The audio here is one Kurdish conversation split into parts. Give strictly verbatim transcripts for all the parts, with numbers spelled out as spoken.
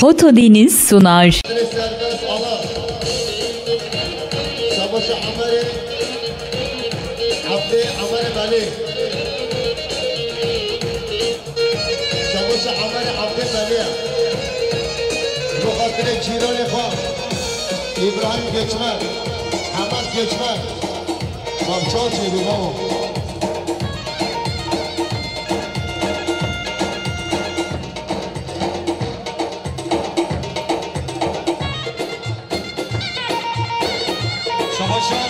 Foto Deniz sunar. Serbest alan. Şabaşa Emerê Abdê Emerê Belê. Şabaşa Emerê Abdê Belê. Bi xatirê cîranê xwe. Îbrahîm Geçmez. Hemed Geçmez. Bak, çawa çêdî babo. Şabaşa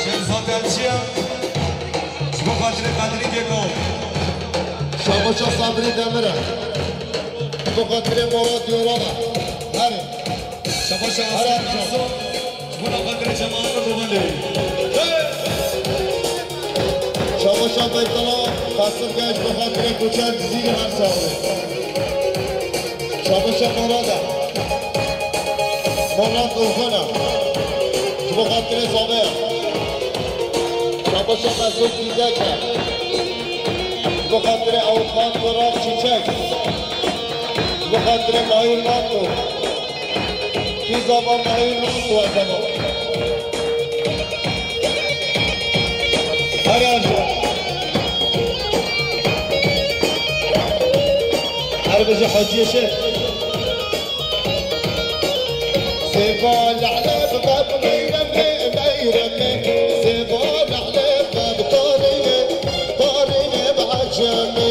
Şehzad Elçiye, ji bo xatirê Qedrî Geko. Şabaşa Sabrî Demir e. Ji bo xatirê Murat Yoran e. Herê. Şabaşa Herê Aslan Ercan. Ji bo xatirê cemaeta Rûvendê. Şabaşa Beytala Qasim Genç, ji bo xatirê Koçer Cizîrî her saxlê. Şabaşa Morada. Morat Urxana. Ji bo xatirê Zaveya. Şabaşa Mesut Dîzeke. Ji bo xatirê Ewkan Burak Çiçek. Ji bo xatirê Mahir Manto. Kî zava Mahir Manto e zava. Her an. Her bijî Haciyê Şêx. Sêva lale bi me bi meyremê, meyremê. Sêva lale bi me bi tarî, tarî bi ecemê.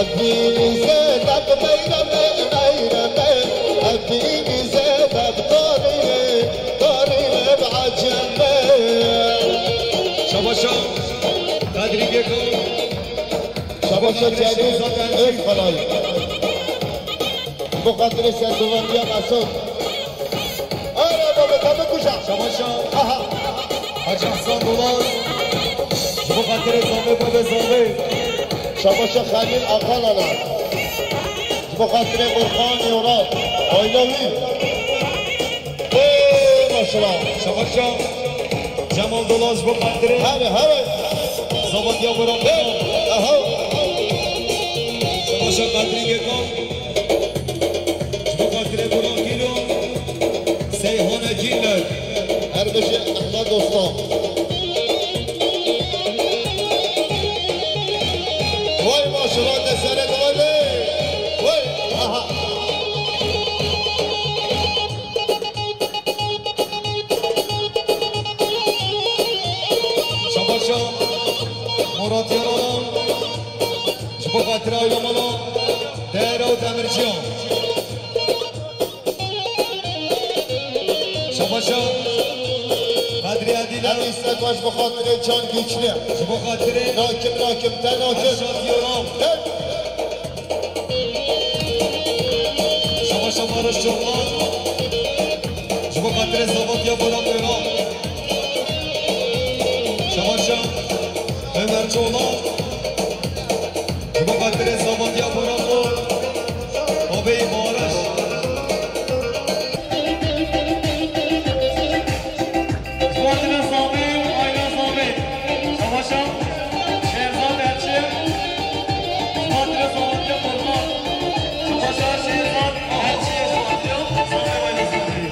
Evînî zêde bi meyremê, meyremê. Evînî zêde bi tarî, tarî bi ecemê. Şabaşa Kadrî Geko. Şabaşa Celîl Özkanayî. Ji bo xatirê sergovendiya Mesûd. Ara baba, te bikujam. Şabaşa. Aha. Hacı Hasan Dolar. Ji bo xatirê Zame bebe Zame. Şabaşa Xelîl Akalana. Ji bo xatirê Orhan Yoran. Aile wî. Ê, maşallah. Şabaşa Cemal Dolar ji bo xatirê. Hebe, hebe. Zavadiya Burak. Ê, aha. Şabaşa Kadrî Geko. Ji bo xatirê Burak Gîlo, Seyhane Gîlek. Her bijî Ehmed Dosta. Vay maşallah, te sere dawê. Vay, aha. Şabaşa Murat Yaralan. Ji bo xatirê Ayla Mala, Dera û Demirciyan. Şabaşa Kadriye Dîle. Em îstek baş bi xatirê Can Güçlü. Ji bo xatirê Nakim, Nakim, te Nakim. Erşat Yoran. Te. Şabaşa Barış Çolak. Ji bo xatirê Zavatiya Boran Boran. Şabaşa Ömer Çolak. Ji bo xatirê Zavatiya Boran Boran. Babê Barış. Ji bo xatirê Samê û Ayna Samê. Şabaşa Şehzad Elçi. Ji bo xatirê Samê Qurban. Şabaşa Şehzad Elçi, ji bo xatirê Samê û Ayna Samê.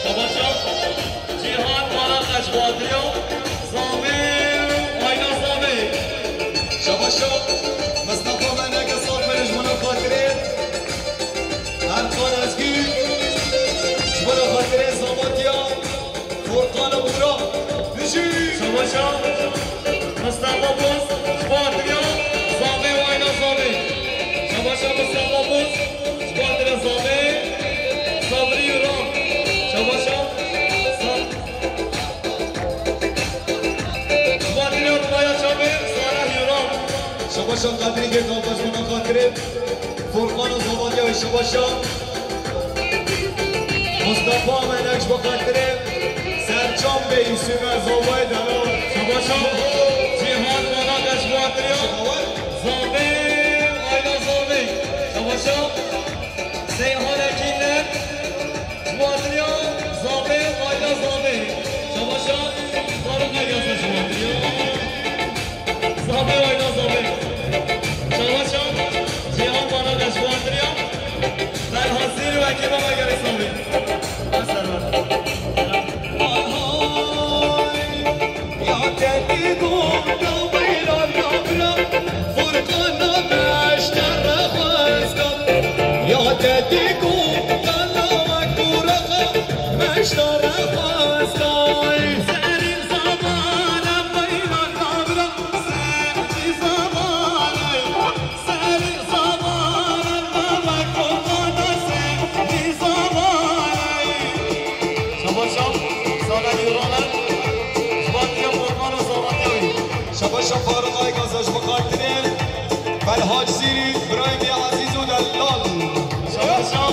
Şabaşa Cîhan Mara Qeçbadriya, Zamê û Ayna Zamê. Şabaşa Mistefa Meneke Safmeriş, ji bo xatirê Erkan Ezgî, ji bo xatirê Zavatiya Furkan Burak. Bijî! Şabaşa Mistefa Boz, ji bo xatirê Zamê û Ayna Zamê. Şabaşa Mistefa Boz, ji bo xatirê Zamê, Sabrî Yuran. Şabaşa Sa-, ji bo xatirê Rubaya Çavê, Sara Yuran. Şabaşa Qadrî Gêrdan, ji bo xatirê Furkan û Zavatiya wî. Şabaşa Mustafa Melek ji bo xatirê Sercan Bey, Sûmer Zovay delal. Şabaşa Cîhan Managa ji bo xatirê Zovê Ayla Zovê. Şabaşa Seyhan Ekinler ji bo xatirê Zovê Ayla Zovê. Şabaşa Faruk Aygaza ji bo xatirê Zovê Ayla Zovê. Şabaşa Cîhan Managa ji bo xatirê Ferhat Zîr û ekîba me gelek sağ bî. Eser ver. Hay hay, ya te digo, ya bira, ya bira, Furkan meşter xwestan. Ya te digo, ya la kuraxa, meşter xwestan. Serî zamana bira, ya bira, serî zamana. Serî zamanê me wek komanda serî zamanê. Şabaşa Samet Yuraner, ji bo xatirê Furkan û Sametê wî. Şabaşa Faruk Aygaza ji bo xatirê Ferhat Zîrî, birayê me ezîz û delal. Şabaşa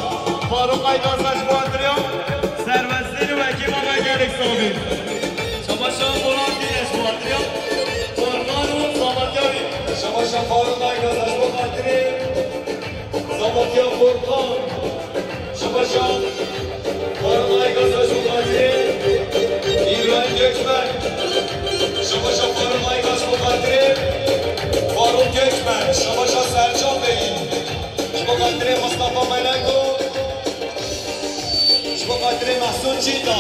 Faruk Aygaza ji bo xatirê Serwestî û ekîba me gelek sağ bî. Şabaşa Polat Dîne ji bo xatirê Furkan û Sametê wî. Şabaşa Faruk Aygaza ji bo xatirê Sametê Furkan. Şabaşa Faruk Aygaza ji bo xatirê Îbrahîm Gökmen. Şabaşa Faruk Aygaza ji bo xatirê Faruk Gökmen. Şabaşa Sercan Bey. Ji bo xatirê Mustafa Meleko. Ji bo xatirê Mehsûn Çîta.